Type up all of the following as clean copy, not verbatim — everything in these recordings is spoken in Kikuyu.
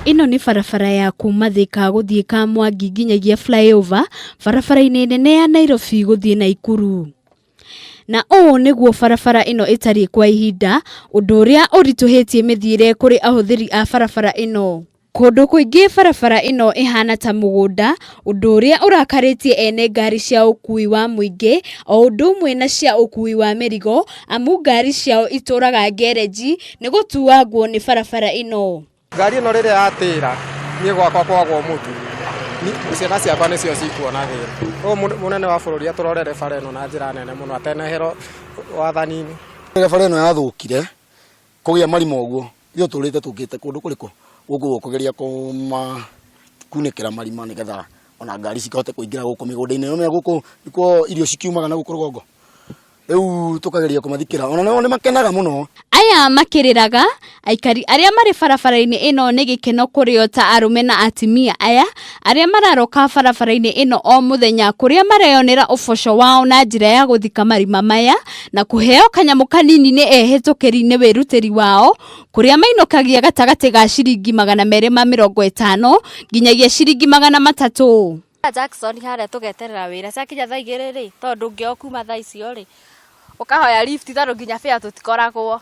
Ĩno nĩ barabara ya kuma Thika gũthiĩ Kamwangi nginyagia flyover barabara-inĩ nene ya Nairobi gũthiĩ Naikuru. Na ũũ nĩguo barabara ĩno ĩtariĩ kwa ihinda, ũndũ ũrĩa ũritũhĩtie mĩthiĩre kũrĩ ahũthĩri a barabara ĩno. Kũndũ kũingĩ barabara ĩno ĩhana ta mũgũnda, ũndũ ũrĩa ũrakarĩtie ene ngari cia ũkui wa mũingĩ o ũndũ ũmwe na cia ũkui wa mĩrigo, amu ngari ciao itũraga ngerenji nĩ gũtuangwo nĩ barabara ĩno. Ngari ĩno rĩrĩa yatĩra niĩ gwakwa kwagwo mũtu, ciana ciakwa nĩcio cikuona thĩna. Ũyũ mũnene wa bũrũri atũrorere bara ĩno na njĩra nene mũno atenehero wathani-inĩ. Rĩrĩa bara ĩno yathũkire, kũgĩa marima ũguo, ithuĩ tũrĩte tũkĩte kũndũ kũrĩkũ? Gũkũ kũgeria kũmakunĩkĩra marima nĩgetha ona ngari cikĩhote kũingĩra gũkũ mĩgũnda-inĩ. Nĩũramenya gũkũ nĩkuo irio cikiumaga na gũkũ rũgongo. Rĩu tũkageria kũmathikĩra ona nao nĩ makenaga mũno. Aya makĩrĩraga, aikari arĩa marĩ barabara-inĩ ĩno nĩ gĩkeno kũrĩ o ta arũme na atumia aya arĩa mararoka barabara-inĩ ĩno o mũthenya kũrĩa mareyonera ũboco wao na njĩra ya gũthika marima maya na kũheo kanyamũ kanini nĩ ehĩtũkĩri nĩ wĩrutĩri wao kũrĩa mainũkagia gatagatĩ ga ciringi 250 nginyagia ciringi 300. Jackson harĩa tũgeterera wĩra ciakinya thaa 2 rĩ, tondũ ndũngĩoywo kuma thaa icio rĩ, ũkahoya lift tondũ nginya fare tũtikoragwo.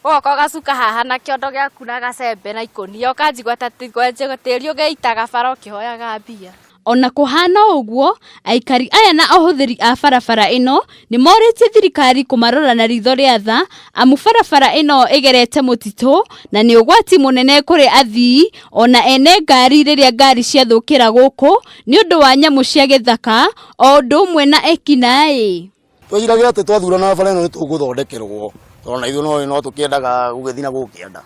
Ũgoka ũgacuka haha na kĩondo gĩaku na gacembe na ikũnia ũkanjigua ta tĩri ũgĩitaga bara ũkĩhoyaga mbia. Ona kũhana ũguo, aikari aya na ahũthĩri a barabara ĩno nĩ morĩtie thirikari kũmarora na ritho rĩa tha amu barabara ĩno ĩgerete mũtitũ na nĩ ũgwati mũnene kũrĩ athii ona ene ngari rĩrĩa ngari ciathũkĩra gũkũ nĩ ũndũ wa nyamũ cia gĩthaka o ũndũ ũmwe na ekinaĩ. Tweciragia atĩ twathurana bara ĩno nĩ tũgũthondekerwo tondũ na ithuĩ no tũkĩendaga gũgĩthiĩ na gũkũ kĩanda.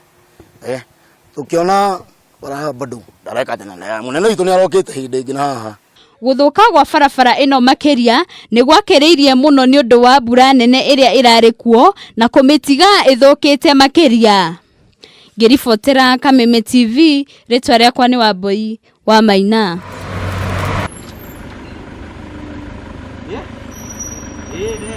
Tũkĩona bara bado ndareka atĩ na mũnene witũ nĩ arokĩte hĩndĩ ĩngĩ na haha. Gũthũka gwa barabara ĩno makĩria nĩ gwakĩrĩirie mũno nĩ ũndũ wa mbura nene ĩrĩa ĩrarĩ kuo na kũmĩtiga ĩthũkĩte makĩria. Ngĩribotera Kameme TV, rĩtwa rĩakwa nĩ Wambui wa Maina.